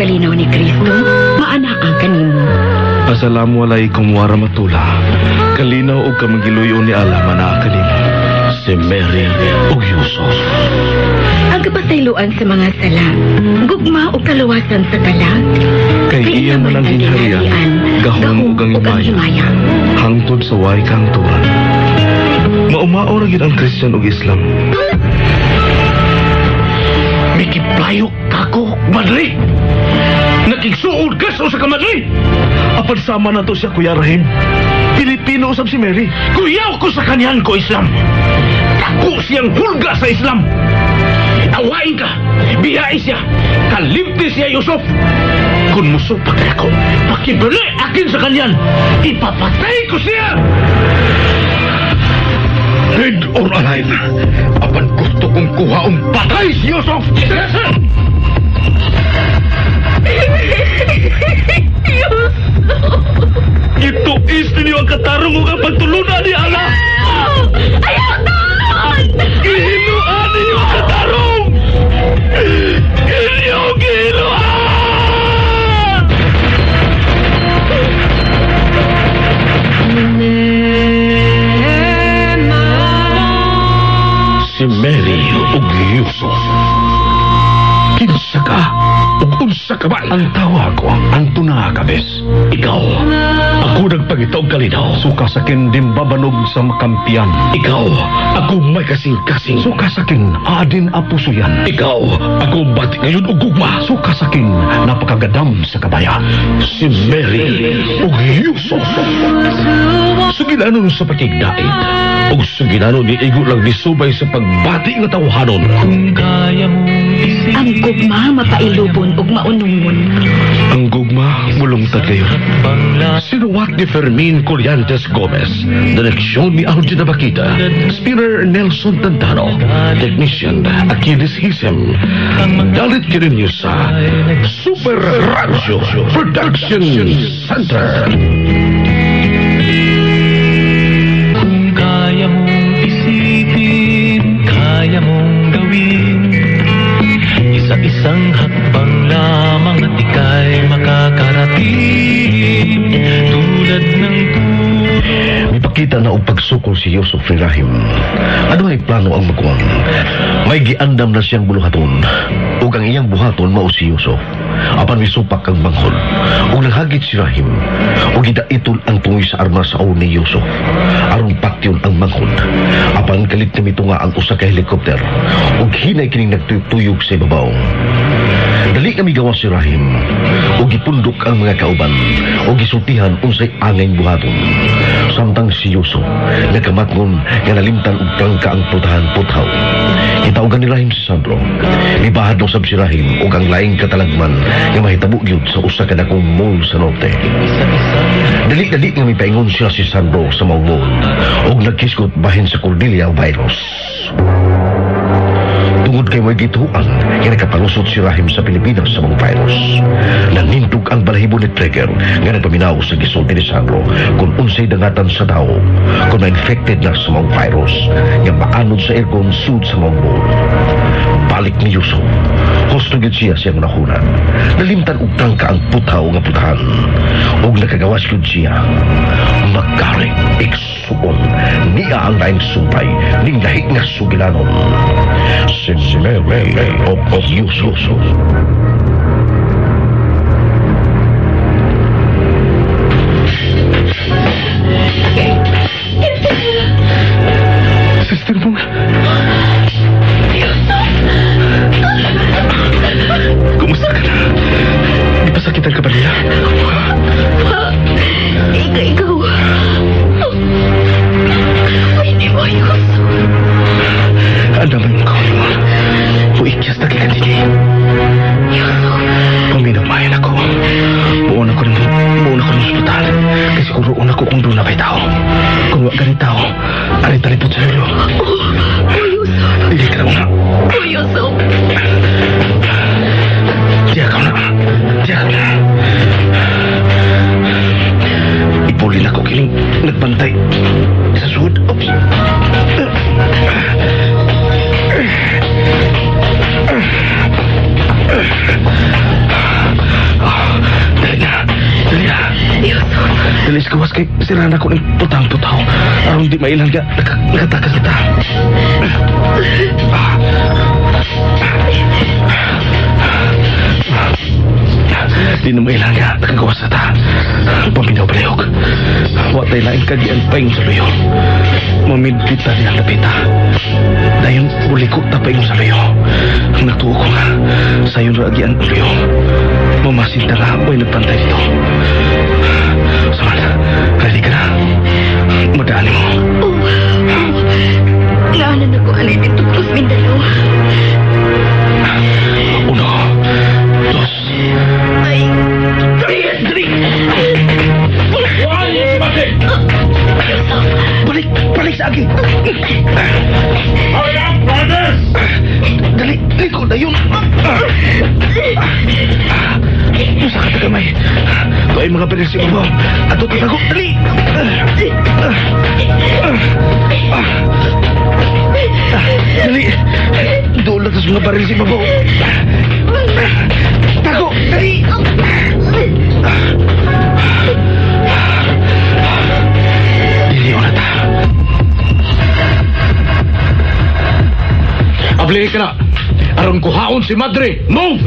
kalinaw ni Kristo, maanaa kanimo. Assalamu alaikum warahmatullah. Kalinaw og kamagiluyo ni Allah manaa kanimo. Si Mary ug Yusuf. Ang kapasayloan sa mga sala, gugma o kaluwasan sa kalag. Kay iya man ang gingharian, gahom ug ang himaya. Hangtod sa way kangturan. Maumao ra gyud ang Christian ug Islam. Mikiplayo kako, madre. Nakigsuod ka sa usa ka madre. Apan sama na to siya, Kuya Rahim. Pilipino usab si Mary. Kuyaw ko sa kanyan ko Islam. Dako siyang hulga sa Islam. Awain ka, biyai siya, kalimti siya Yusuf. Kung musupak ako, pakibili akin sa kanyan, ipapatay ko siya! Dead or alive, apan gusto kong kuhaong patay si Yusuf! Ito is ninyo ang katarong ug ang pagtulunan ni Allah! Ayaw taon! Gihiluan ninyo ang katarong! Inyo gihiluan! Si Mary ug Yusuf. Kinsa ka? Ug unsa ka ba? Ang tawa ko, ang tunakabes. Ikaw, ako nagpangita og kalinaw. Suka sa kin dimbabanog sa makampiyan. Ikaw, ako may kasing-kasing. Suka sa kin adin apusuyan. Ikaw, ako bati ngayon og gugma. Suka sa kin napakagadam sa kabaya. Si Mary ug Yusuf. Sugilanon sa pakigdait. Ug sugilanon ni igo lang nisubay sa pagbati nga tawhanon. Ang gugma mapailubon ug maunungon. Ang gugma mulungtad kayo. Sinuwat ni Fermin Collantes Gomez, direksyon ni Algin Abakita, Spinner Nelson Tantano, Technician Achilles Hisem, Dalit kininyo sa Super Radio Production Center. Kung kaya mong isipin, kaya mong gawin. Isa-isang hakbang lamang at ika'y makakarating. Tulad ng puno. Mipakita na og pagsukol si Yusuf ni Rahim. Ano ay plano ang maguwang? May giandam na siyang buluhaton. Ug ang iyang buhaton mao si Yusuf. Apan misupak ang manghod. Ug naghagit si Rahim. Ug gidaitol ang tungoy sa armas sa ni Yusuf. Aron patyon ang manghod. Apan kalit ni mitunga ang usa ka helikopter. Ug hinay kining nagtuyog sa ibabaw. Dali kami gawa si Rahim. Ug gipundok ang mga kauban. Ug gisultihan unsay angay buhaton. Samtang si Yusuf nakamatngon nga nalimtan og prangka ang putahan puthaw. Gitawgan ni Rahim si Sandro. Mibahad no sab si Rahim ug ang laing katalagman nga mahitabo gyud sa usa ka dakong mall sa norte. Dali-dali nga mipaingon siya si Sandro sa mall ug nagkisgot bahin sa Cordelia virus. Tungod kay may gituan nga nakapalusot si Rahim sa Pilipinas sa mga virus. Nanindog ang balahibo ni Trigger nga nagpaminaw sa gisulti ni Sandro kung unsay dangatan sa tao kung na-infected na sa mga virus nga maanod sa aircon sud sa mga mall. Balik ni Yusuf, husto gyud siya siyang nahunan. Nalimtan og tangka ang puthaw nga putahan ug nakagawas gyud siya. Makari iksuon niya ang laing sumpay ning lahi nga sugilanon. Si Mary o Yusuf. Sister mo. Kumusta ka na? Di ba sakitan ka ba niya? Ikaw. Ay, di mo, Yusuf. Ang damay mo kayo. Puikyas na kay Kadini. Yusuf. Sa gawas kay sira na ko ng putang-putaw. Aron di mailan ka, nakatakas na ta. Di na mailan ka, nakagawas na ta. Paminaw palihog. Watay lain kagian paingon sa luyo. Mamidbit ta niyang lapita. Dayon, buliko ta paingon sa luyo. Natuo ko nga, sayon ra agian ang luyo. Mamasin ta nga, way nagpantay dito. Saman, ready ka na? Madaan mo. Oh, Laanan ako, anay dito, Cruz Mindanao. 1, 2, Ay, 3, 3! Balik! Balik sa akin! Hurry up, brothers! Dali! Liko na yun! Sa katagamay! Ito ay mga baril sa ibabaw! Ato tatago! Dali! Dali! Doon lang sa mga baril sa ibabaw! Tago! Dali! Dili na ta. Abli ka na. Aron kuhaon si Madre. Move!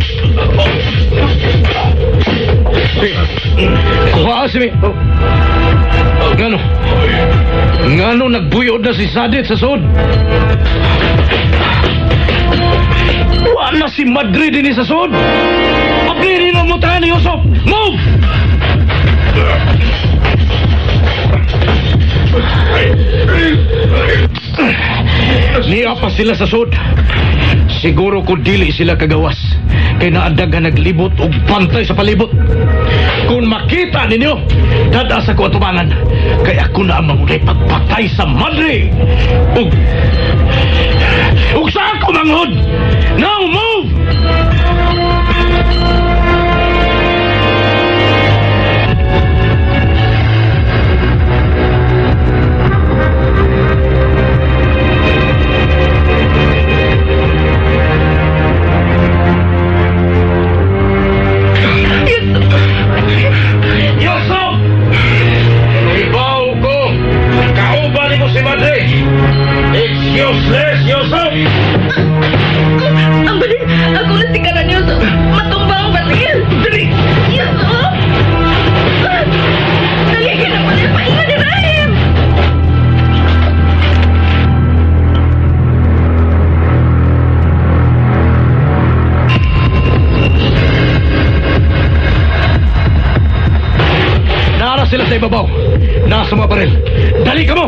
Kuhaan si mi. Ngano? Ngano nagbuyod na si Sadit sa sud? Wala si Madre din sa sud. Abli rin ang mutahan ni Yusuf. Move! Niya pa sila sa sud. Siguro ko dili sila kagawas. Kay naadaghan naglibot og pantay sa palibot. Kung makita ninyo, dada sa ko atubangan. Kay ako na ang mangunay pagpatay sa madre. Ug sa ako manghod. Now move! Yusuf! Ibaw ko! Kauban mo si Madre! It's useless, Yusuf! Ang baril! Ako na si Karan, Yusuf! Matumba ang baril! Dali! Yusuf! Dali ka na baril! Paingon ni Rahim! Nara sila sa ibabaw. Nasa mga baril. Dali ka mo!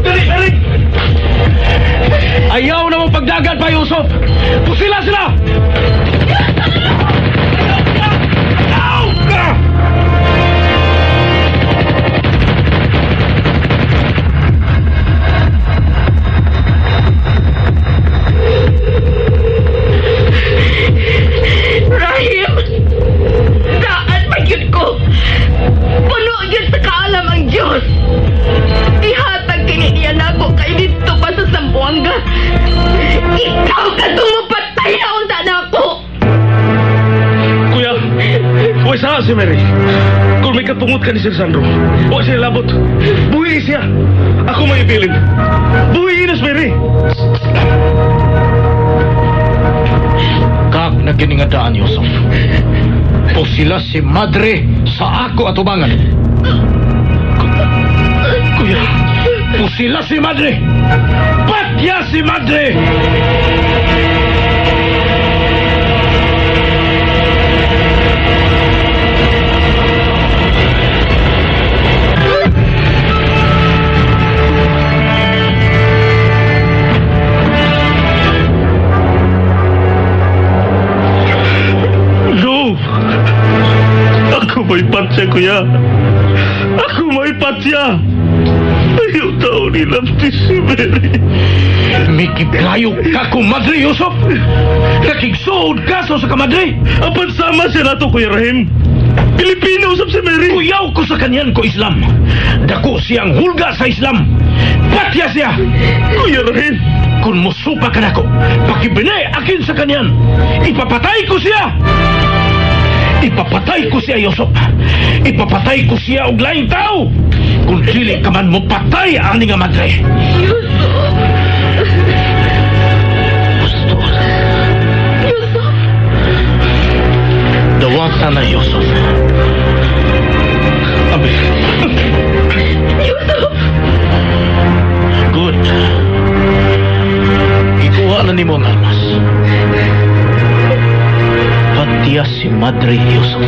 Dali, dali! Ayaw na mong pagdagan pa, Yusuf! Pusila sila! Rahim! Daan pa yun ko! Puno yun sa kaalam ang Diyos! Ihatag kini niya nako kay dito pa sa Zamboanga! Ikaw ka tumupatay na unta na ako! Kuya, huwag saan si Mary. Kung may katungot ka ni Sir Sandro, huwag siya labot. Buhi siya. Ako may ibilin. Buhi na si Mary. Kag na kiningadaan, Yusuf. O sila si Madre sa ako atubangan. Kuya, O sila si Madre! Patya si Madre! No! Ako may patya, kuya. Ako may patya. Ayaw tao nila si Mary. Mikiplayo ka kumadre, Yusuf! Nakigsuod kaso sa kamadre! Apan sama siya nato, Kuya Rahim. Pilipino usap si Mary. Kuyaw ko sa kanyan ko Islam. Dako siyang hulga sa Islam. Patya siya! Kuya Rahim! Kung musupa ka nako, pakibine akin sa kanyan. Ipapatay ko siya! Ipapatay ko siya, Yusuf. Ipapatay ko siya og laing tao. Kung dili ka man mo patay ani nga madre. Yusuf! Gusto. Yusuf! Dawata na, Yusuf. Abi, Yusuf! Good. Ikuha na nimo ang armas. Patiya si Madre, Yusuf.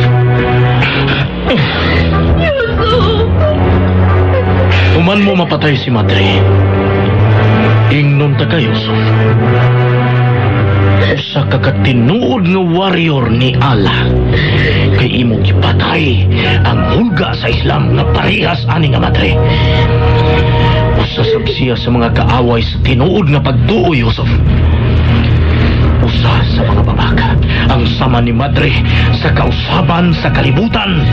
Yusuf! Human mo mapatay si Madre, ingnon ta ka, Yusuf. Usa ka katinuod nga warrior ni Allah. Kay imo gipatay ang hulga sa Islam nga parehas ani nga madre. Usa sab siya sa mga kaaway sa tinuod nga pagtuo, Yusuf. Usa sa mga babaka ang sama ni Madre sa kausaban sa kalibutan.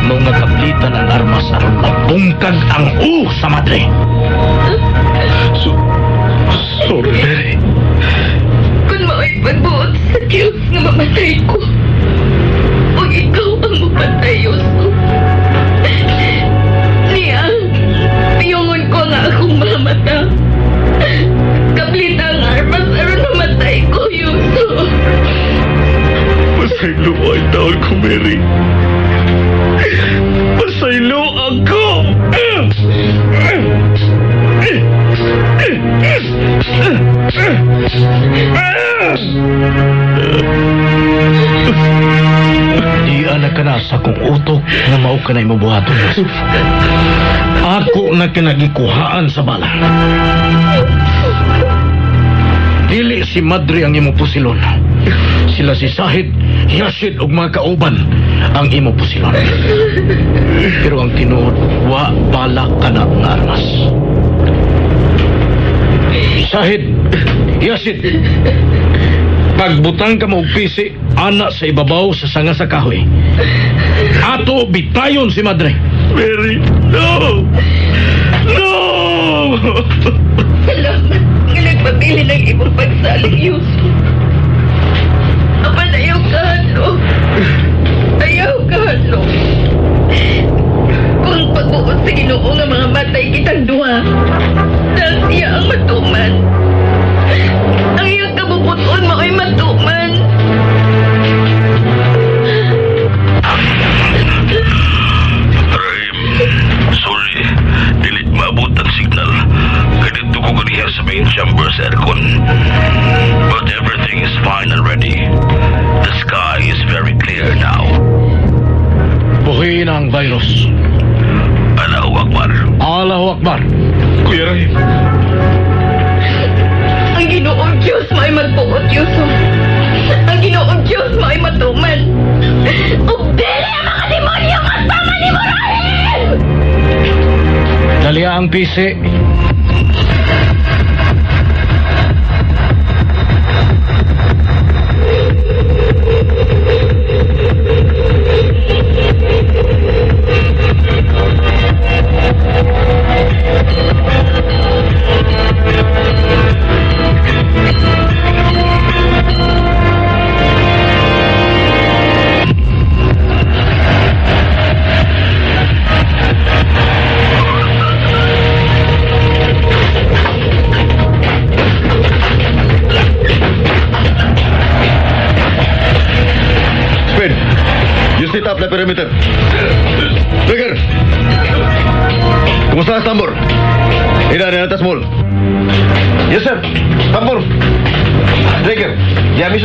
Mao nga kablitan ang armas aron mabungkag ang u sa Madre. Sorry, Mary. Kung mao'y pagbuot sa Diyos nga mamatay ko, ug ikaw ang mapatay, Yusuf. Niya, piyungon ko nga akong mamata. Kablita ang armas aron mamatay ko, Yusuf. Pasaylo ay taon ko, Mary. Pasaylo ako! Di na ka na sa kong utok nga mao ka na imong buhaton, Yusuf. Ako na kinagikuhaan sa bala. Dili si Madre ang imong pusilon. Sila si Sahid, Yashid ug mga kauban ang imong pusilon. Pero ang tinuod, wa bala ka na nga armas. Sahid, Yashid, pagbutang ka mo og pisi, ana sa ibabaw sa sanga sa kahoy. Ato bitayon si Madre. Mary, no! No! Salamat nga nagpabili ng imong pagsalig, Yusuf. Apan ayaw kahadlok. Ayaw kahadlok. Kung pagbuot sa Ginoo nga mga matay kitang duha, dahil siya ang matuman. Ang iyang kabubuton mao'y matuman. Rahim, sorry. Dili maabot ang signal. Kay dito ko ganiha sa main chamber sa aircon. But everything is fine already. The sky is very clear now. Buhi na ang virus. Allahu Akbar. Allahu Akbar. Kuya Rahim, Ang Ginoong Diyos mao'y magbuot, Yusuf. Ang Ginoong Diyos mao'y matuman. Ug dili ang mga demonyo kasama ni Rahim! Dali ang pisi. Spin, you set up the perimeter. Trigger! Kumusta ang tambor? Ina na natas mall. Yes, sir. Tambor. Trigger, diami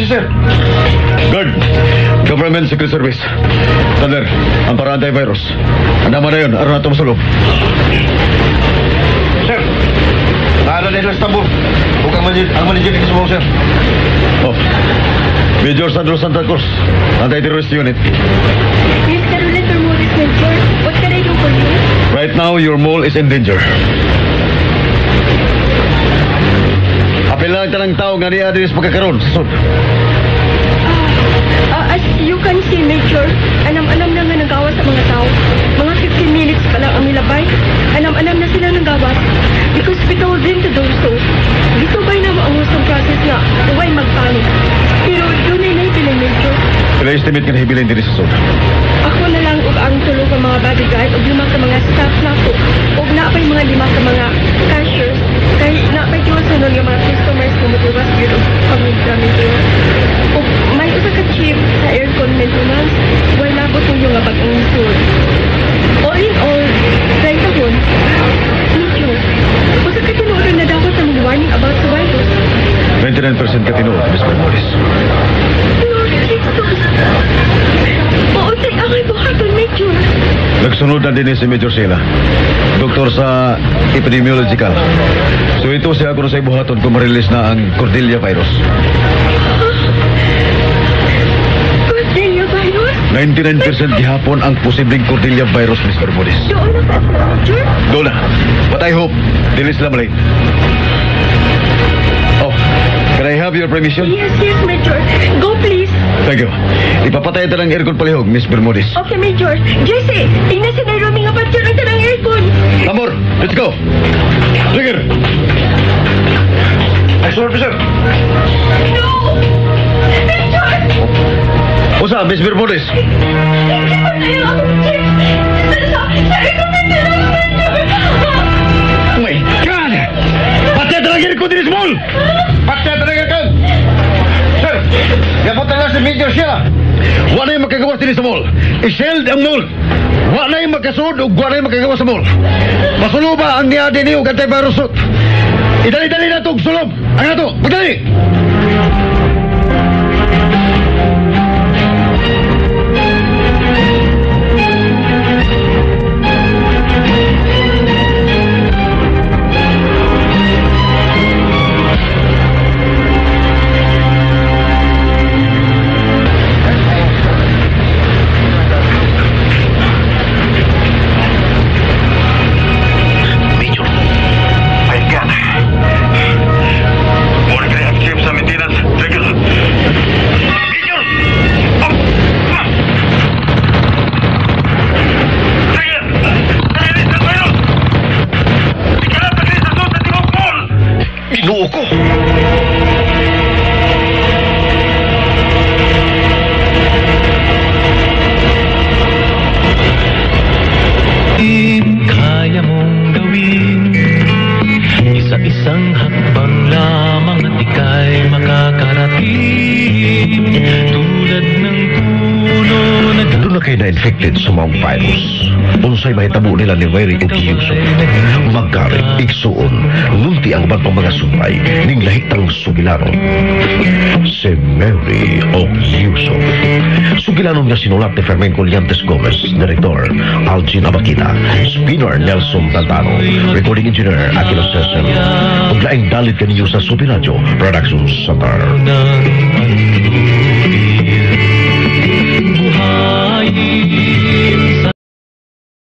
si sir. Guard, Government Secret Service. Thunder, ang para antivirus. Andama na yun, aron na ito masulog. Sir, naano na sa tambor. Huwag ang manager ni Kisumong, sir. Oh, Major Sandro Santa Cruz, Anti-Terrorist Unit. Mr. Ulit Bermudez, Major, what can I do for you? Right now, your mole is in danger. Apil lang tanang tao nga niya diri sa pagkakaroon sa sud. As you can see, Major, anam-anam na nga nagawas sa mga tao. Mga 15 minutes pa lang ang nilabay. Anam-anam na sila nagawas. Because we told them to do so. Gisubay na mo ang gustong process nga, huwag magpanik. Pero doon ay naibilin, Major. Pilay estimate nga nahibilin diri sa sud? Ako na lang og ang tulo ka mga bodyguard og lima ka mga staff nako og naa pay mga lima ka mga cashiers kay naa pay tiwasanon nga mga customers nga motiwas gyud og pamilya, Major. Og may usa ka chief sa aircon maintenance, way labot ninyo nga bag-ong sud. All in all, 30 hon. Major, usa ka tinuod na nadako sa mga warning about sa virus? 99% ka tinuod, Miss Bermudez. Lord Jesus! Unsay ang buhaton, Major? Nagsunod na din si Major Sheila, doktor sa epidemiological. So ito siya kung sa buhaton kung ma-release na ang Cordelia virus. Cordelia virus? 99% gihapon ang posibleng Cordelia virus, Miss Bermudez. Doon na sa Major? Doon na. But I hope, dili sila malate. Oh, can I have your permission? Yes, Major. Go, please. Thank you. Ipapatay ito ng aircon palihog, Miss Bermudez. Okay, Major. Jesse, tingnan si Nairobi nga patyon ang tanang aircon. Amor, let's go. Trigger. Action, officer. No! Major! Usa, Miss Bermudez. Ipatay ang akong chief sa aircon maintenance, Major. Oh my God! Patay talaga aircon din small! Patay talaga aircon! Sir, gabot na lang si Major Sheila. Wala yung makagawas din sa mall. I-shield ang mall. Wala yung magkasuod o wala yung makagawas sa mall. Masulo ba ang niya din og antivirus suit? Idali-dali na itong sulob. Ang ato, magdali! Major, My God. Muna ka ang chief sa maintenance. Trigger. Major! Oh! Ah! Trigger! Release the virus! Ikalat na sa sud sa tibuok mall! Ginoo ko. Kaya mong gawin. Isa-isang hakbang lamang at ika'y makakarating. Tulad ng puno na Doon na kayo na-infected sa maong virus. Unsay mahitabo nila ni Mary ug Yusuf? Magkari, igsuon, nunti ang uban pang mga sumpay, ning lahitang sugilanon. Si Mary o Yusuf. Sugilanon nga sinulat ni Fermin Colliantes Gomez, Director Algin Abakita, Spinner Nelson Tantano, Recording Engineer Aquino Cecil. Ug laing dalit kaninyo sa Subi Radio Production Center. Ng